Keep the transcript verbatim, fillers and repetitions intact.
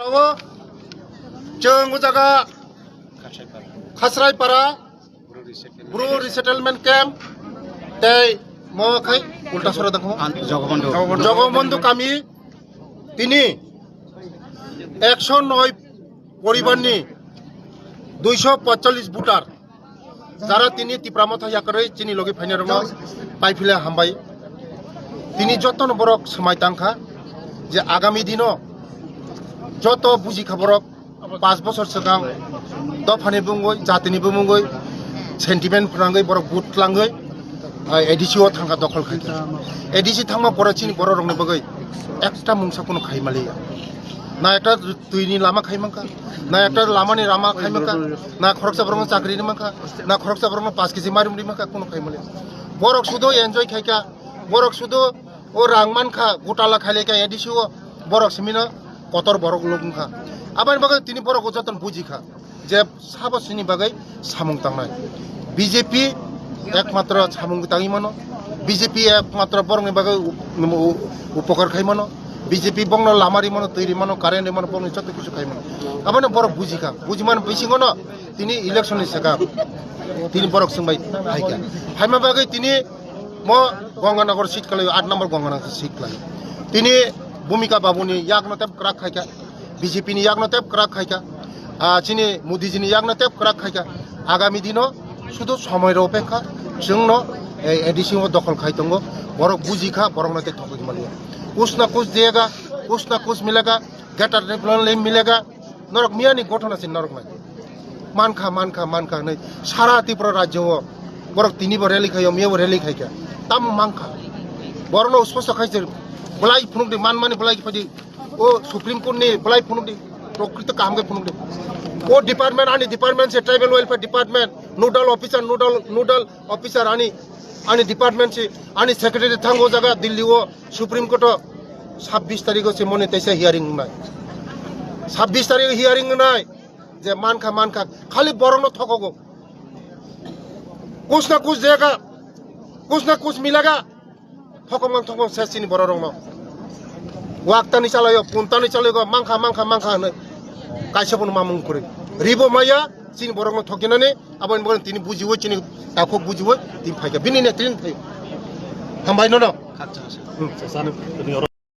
O, chwng o jaga Khasraipara, Bru Resettlement Camp, tei mo khai ulta sora dakho. An-, Jogobondhu. Jogobondhu kami, tini ekso noi poribarni duiso poicholish voter, jara tini Tipra Motha yakarwi chini logi phainai rokno pai phile hambai. Tini jotono borok swmai tangkha je agami dino joto bujikha borok, pas bosor swkang dophani bumungwi, jatini bumungwi sentiment phwnangwi borok vote twlangwi, ah, A D C o thangkha, dokhol khaikha. A D C thangma pore chini borok rokni bagwi ekta mungsa kuno khai maliya. Na ekta twini lama khai mankha, na ekta lamani lama khai mankha, na khoroksa borokno chakri ri mankha, na khoroksa borokno pas kg mairum ri mankha, kuno khai maliya. Borok sudo enjoy khaikha, borok sudo o rang mankha, gotala khailai kha A D C o, borok simino kotor borok lok wngkha. Aboni bagwi tini borok o jotono bujikha je sabo sini bagwi samung tangnai. B J P ekmatro samung tangwi mano, B J P ekmatro borokni bagwi u-, u-, upokar khai mano, B J P bongno lama ri mano, twi ri mano, current ri mano, bongni joto kisu khai mano. Abono borok bujikha, bujimani bisingono tini election ni swkang tini borok chwngbai phaikha. Phaima bagwi tini mo Ganganagar seat kwlaio, aat number Ganganagar seat kwlaio. Tini Bhumika Babuni yakno tei kwrak khaikha, B J P ni yakno tei kwrak khaikha, ah, chini Modi ji ni yakno tei kwrak khaikha. Agami dino sudu somoi rw opekha, chwngno, eh, A D C o dokhol khai tongo, borok bujikha, borokno tei thokwi maliya. Kuch na kuch diyega, kuch na kuch milega, greater development milega. Norok miyani gothona se norok nai. Mankha, mankha, mankha hinwi sara Tripura rajyo o borok tini bo rally khaio, miya bo rally khaikha. Tam mankha. Borokno usposto khai se belai phunukdi, manmani belai phadi. O Supreme Court ni belai phunukdi. Prokrito kaham khe phunukdi. O department, ani department se tribal welfare department, nodal officer, nodal, nodal officer ani, ani department se, ani secretary thango jaga Delhi o Supreme Court o sabbish tarikh o se mone teisa hearing wngnai. Sabbish tarikh hearing wngnai. Je mankha, mankha, khali borokno thokogo. Kuch na kuch dega, kuch na kuch milega. Thokong mang thokong ses chini bororokno. Waktani chalaio, puntani chalaio, mankha, mankha, mankha hinwi kaisa bono mamung kwrwi. Ribo maya, chini borokno thokinani, aboni borokno tini bujiwi, chini takhuk bujiwi, tini phaikha. Bini ne tini thai. Hambai nono. Hmm.